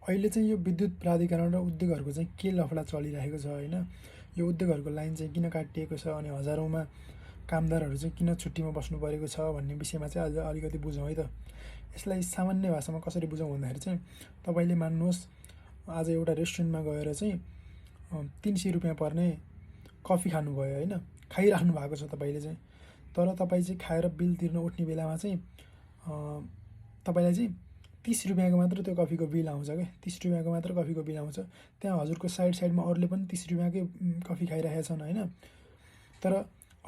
अहिले चाहिँ यो विद्युत प्राधिकरण र उद्योगहरूको चाहिँ के लफडा चलिरहेको छ होइन, यो उद्योगहरूको लाइन चाहिँ किन काटिएको छ अनि हजारौँमा कामदारहरू चाहिँ किन छुट्टीमा बस्नु परेको छ भन्ने विषयमा चाहिँ आज अलिकति बुझौँ है त। यसलाई सामान्य भाषामा कसरी बुझौँ भन्दाखेरि चाहिँ तपाईँले मान्नुहोस् आज एउटा रेस्टुरेन्टमा गएर चाहिँ 300 रुपियाँ पर्ने कफी खानुभयो होइन, खाइराख्नु भएको छ तपाईँले चाहिँ। तर तपाईँ चाहिँ खाएर बिल तिर्न उठ्ने बेलामा चाहिँ तपाईँलाई चाहिँ 30 रुपियाँको मात्र त्यो कफीको बिल आउँछ क्या, 30 रुपियाँको मात्र कफीको बिल आउँछ। त्यहाँ हजुरको साइडमा अरूले पनि 30 रुपियाँकै कफी खाइरहेका छन् होइन, तर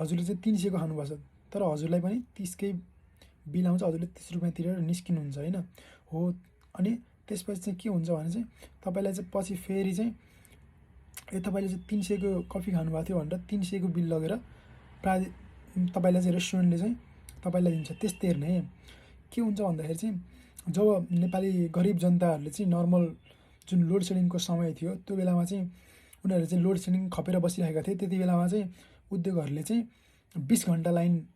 हजुरले चाहिँ 300को खानुपर्छ, तर हजुरलाई पनि 30कै बिल आउँछ, हजुरले 30 रुपियाँ तिरेर निस्किनुहुन्छ होइन हो। अनि त्यसपछि चाहिँ के हुन्छ भने चाहिँ तपाईँलाई चाहिँ पछि फेरि चाहिँ तपाईँले चाहिँ 300को कफी खानुभएको थियो भनेर 300को बिल लगेर तपाईँलाई चाहिँ रेस्टुरेन्टले चाहिँ तपाईँलाई दिन्छ। त्यस्तै हेर्ने के हुन्छ भन्दाखेरि चाहिँ जब नेपाली गरिब जनताहरूले चाहिँ नर्मल जुन लोड सेडिङको समय थियो त्यो बेलामा चाहिँ उनीहरूले चाहिँ लोड सेडिङ खपेर बसिरहेका थिए। त्यति बेलामा चाहिँ उद्योगहरूले चाहिँ 20 घन्टा लाइन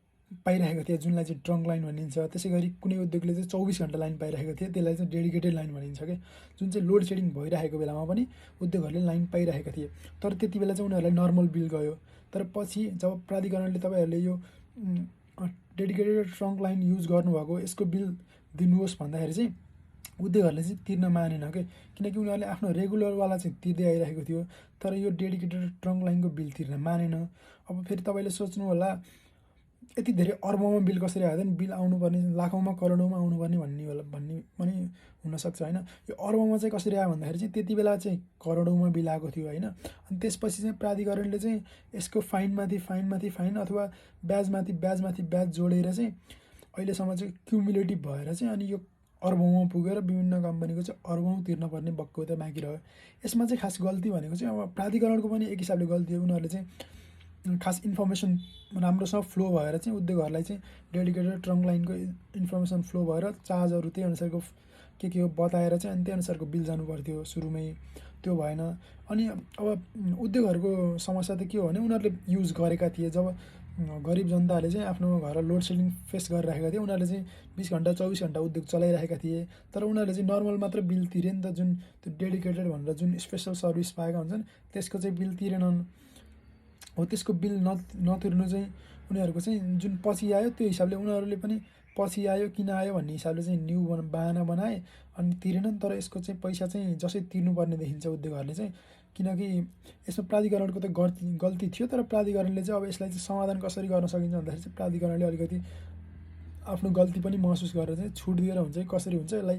पाइरहेको थिए, जुनलाई चाहिँ ट्रङ्क लाइन भनिन्छ। त्यसै गरी कुनै उद्योगले चाहिँ 24 घन्टा लाइन पाइरहेको थियो, त्यसलाई चाहिँ डेडिकेटेड लाइन भनिन्छ क्या, जुन चाहिँ लोड सेडिङ भइरहेको बेलामा पनि उद्योगहरूले लाइन पाइरहेका थिए। तर त्यति बेला चाहिँ उनीहरूलाई नर्मल बिल गयो। तर पछि जब प्राधिकरणले तपाईँहरूले यो डेडिकेटेड ट्रङ्क लाइन युज गर्नुभएको यसको बिल दिनुहोस् भन्दाखेरि चाहिँ उद्योगहरूले चाहिँ तिर्न मानेन क्या, किनकि उनीहरूले आफ्नो रेगुलरवाला चाहिँ तिर्दै आइरहेको थियो, तर यो डेडिकेटेड ट्रङ्क लाइनको बिल तिर्न मानेन। अब फेरि तपाईँले सोच्नु होला यति धेरै अर्बौँमा बिल कसरी आयो नि, बिल आउनुपर्ने लाखौँमा करोडौँमा आउनुपर्ने भन्ने पनि हुनसक्छ होइन। यो अर्बौँमा चाहिँ कसरी आयो भन्दाखेरि चाहिँ त्यति बेला चाहिँ करोडौँमा बिल आएको थियो होइन। अनि त्यसपछि चाहिँ प्राधिकरणले चाहिँ यसको फाइनमाथि फाइन अथवा ब्याजमाथि ब्याज जोडेर चाहिँ अहिलेसम्म चाहिँ क्युमुलेटिभ भएर चाहिँ अनि यो अर्बौँमा पुगेर विभिन्न कम्पनीको चाहिँ अर्बौँ तिर्नुपर्ने बक्कौता बाँकी रह्यो। यसमा चाहिँ खास गल्ती भनेको चाहिँ अब प्राधिकरणको पनि एक हिसाबले गल्ती हो। उनीहरूले चाहिँ खास इन्फर्मेसन राम्रोसँग फ्लो भएर चाहिँ उद्योगहरूलाई चाहिँ डेडिकेटेड ट्रङ्क लाइनको इन्फर्मेसन फ्लो भएर चार्जहरू त्यही अनुसारको के हो बताएर चाहिँ अनि त्यही अनुसारको बिल जानु पर्थ्यो सुरुमै, त्यो भएन। अनि अब उद्योगहरूको समस्या त के हो भने उनीहरूले युज गरेका थिए, जब गरिब जनताहरूले चाहिँ आफ्नो घर लोड सेडिङ फेस गरिरहेका थिए, उनीहरूले चाहिँ 20 घन्टा 24 घन्टा उद्योग चलाइरहेका थिए, तर उनीहरूले चाहिँ नर्मल मात्र बिल तिरे नि त, जुन त्यो डेडिकेटेड भनेर जुन स्पेसल सर्भिस पाएका हुन्छन् त्यसको चाहिँ बिल तिरेनन् हो। त्यसको बिल नतिर्नु चाहिँ उनीहरूको चाहिँ जुन पछि आयो त्यो हिसाबले उनीहरूले पनि पछि आयो किन आयो भन्ने हिसाबले चाहिँ न्यू बाहना बनाए अनि तिरेनन्। तर यसको चाहिँ पैसा चाहिँ जसै तिर्नुपर्ने देखिन्छ उद्योगहरूले चाहिँ, किनकि यसमा प्राधिकरणको त गल्ती थियो, तर प्राधिकरणले चाहिँ अब यसलाई चाहिँ समाधान कसरी गर्न सकिन्छ भन्दाखेरि चाहिँ प्राधिकरणले अलिकति आफ्नो गल्ती पनि महसुस गरेर चाहिँ छुट दिएर हुन्छ कि कसरी हुन्छ यसलाई